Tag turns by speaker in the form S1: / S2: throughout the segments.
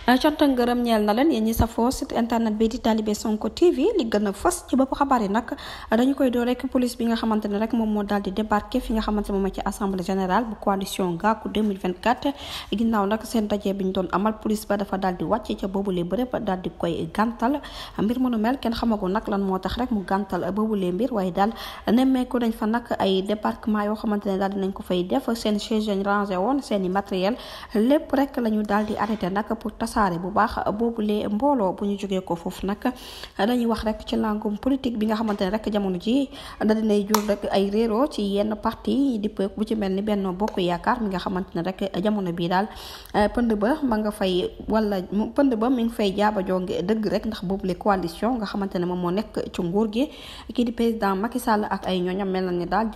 S1: cant ak ngërëm ñeel na leen yéen ñi safoo site internet bi di Talibé Sonko TV li gën a fës ci bopp xabaar yi nag dañu koy door rek police bi nga xamante ne rek moom moo daal di débarqué fi nga xamante ne moom ci assemblée générale bu coalition Gakou 2024 ginnaaw nag seen daje bi ñu doon amal police ba dafa daal di wàcc ca boobule bërëb daal di koy gàntal mbir mënu mel kenn xamagul nag lan moo tax rek mu gàntal boobule mbir waaye daal nemmeeku dañ fa nag ay débarquement yoo xamante ne daal dinañ ko fay def seen chaise yañ rangé woon seen i matériel lépp rek la ñu daal di arrêté nag pour saare bu baax boobule mbooloo bu ñu jógee ko foofu nag dañuy wax rek ci langum politique bi nga xamante ne rek jamono ji da dinay jur rek ay réero ci yenn parti di bu ci mel ni Benno Bokk Yaakaar mi nga xamante ne rek jamono bii daal pënd ba ma nga fay wala pënd ba mi ngi fay jaaba jonge dëgg rek ndax boobule coalition nga xamante ne moom moo nekk ci nguur gi kii di président Macky Sall ak ay ñooñam mel na ni daal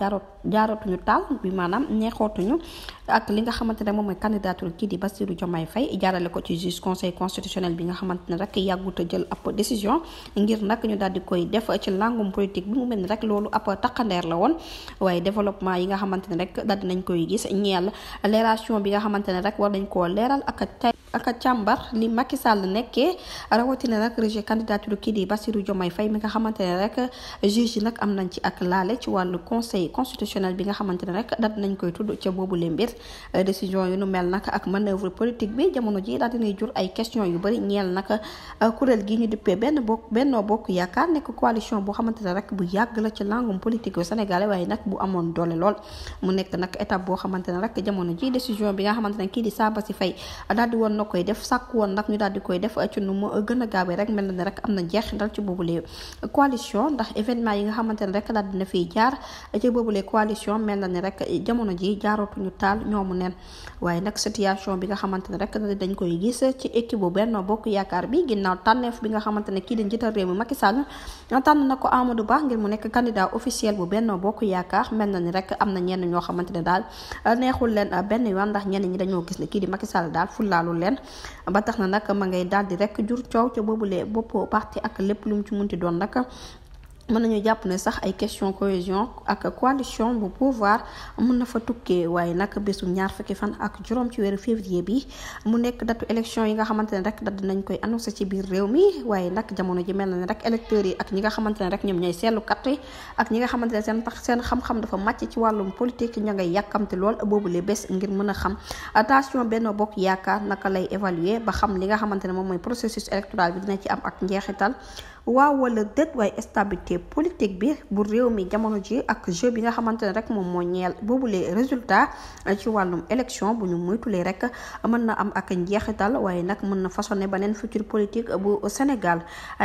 S1: jaarootuñu taal bi maanaam neexootuñu ak li nga xamante ne moom mooy candidature kii di Bassirou Diomaye Faye jaarale ko ci juge conseil constitutionnel bi nga xamante ne rek yàggut a jël ab décision ngir nag ñu daal di koy def ci langum politique bi mu mel ni rek loolu ab taqandeer la woon waaye développement yi nga xamante ne rek daal dinañ koy gis ñeel leeration bi nga xamante ne rek war nañ koo leeral ak càmbar li Macky Sall nekkee rawatina nag rejet candidature kii di Bassirou Diomaye Faye mi nga xamante ne rek juge yi nag am nañ ci ak laale ci wàllu conseil constitutionnel bi nga xamante ne rek daal dinañ koy tudd ca boobu le mbir décision yu nu mel nag ak manœuvre politique bi jamono ji daal dinay jur ay question yu bëri ñeel nag kuréel gi ñu dippee Benno Bokk Yaakaar nekk coalition boo xamante ne rek bu yàgg la ci langum politique yu sénégalais waaye nag bu amoon doole lool mu nekk nag étape boo xamante ne rek jamono ji décision bi nga xamante ne kii di Sabassy Faye daal di woon na koy def sàkk woon nag ñu daal di koy def ci nu mu gën a gaawee rek mel na ne rek am na jeexintal ci boobule coalition ndax événement yi nga xamante ne rek daal dina fiy jaar ci boobule coalition mel na ne rek jamono ji jaarootuñu taal ñoomu neen waaye nag situation bi nga xamante ne rek dañ koy gis ci équipe bu Benno Bokk Yaakaar bi ginnaaw tànneef bi nga xamante ne kii di njiital réew mi Macky Sall tànn na ko Amadou Ba ngir mu nekk candidat officiel bu Benno Bokk Yaakaar mel na ni rek am na ñenn ñoo xamante ne daal neexul leen benn yoon ndax ñenn ñi dañoo gis ne kii di Macky Sall daal fulaalul leen ba tax na nag ma ngay daal di rek jur coow ca boobule bopp parti ak lépp lu mu ci munti doon nag mën nañu jàpp ne sax ay question cohésion ak coalition bu pouvoir mën na fa tukkee waaye nag bésu ñaar fukki fan ak juróom ci weeru février bi mu nekk datu élection yi nga xamante ne rek daal dinañ koy annoncé ci biir réew mi waaye nag jamono ji mel na ne rek électeurs yi ak ñi nga xamante ne rek ñoom ñooy seetlukat yi ak ñi nga xamante ne seen xam-xam dafa màcc ci wàllum politique ña ngay yàkkamte lool boobule bés ngir mën a xam attention Benno Bokk Yaakaar naka lay évaluer ba xam li nga xamante ne moom mooy processus électoral bi dina ci am ak njeexital waaw wala déet waaye stabilité politique bi bu réew mi jamono ji ak jeu bi nga xamante ne rek moom moo ñeel boobule résultat ci wàllum élection bu ñu moytulee rek mën na am ak njeexital waaye nag mën na façonné beneen futur politique bu Sénégal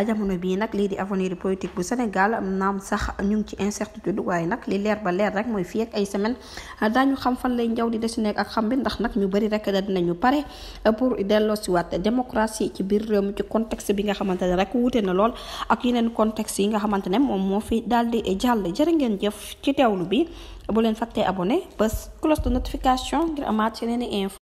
S1: jamono bii nag lii di avenir politique bu Sénégal naam sax ñu ngi ci incertitude waaye nag li leer ba leer rek mooy fii ak ay semaine daañu xam fan lay njaw di dessiné ak xam bi ndax nag ñu bëri rek dinañu pare pour delloo si waat démocratie ci biir réew mi ci contexte bi nga xamante ne rek wuute na lool ak yeneen contexte yi nga xamante ne moom moo fi daal di jàll jërë ngeen jëf ci teewlu bi bu leen fàttee abonné bés cloche de notification ngir amaat yeneen i info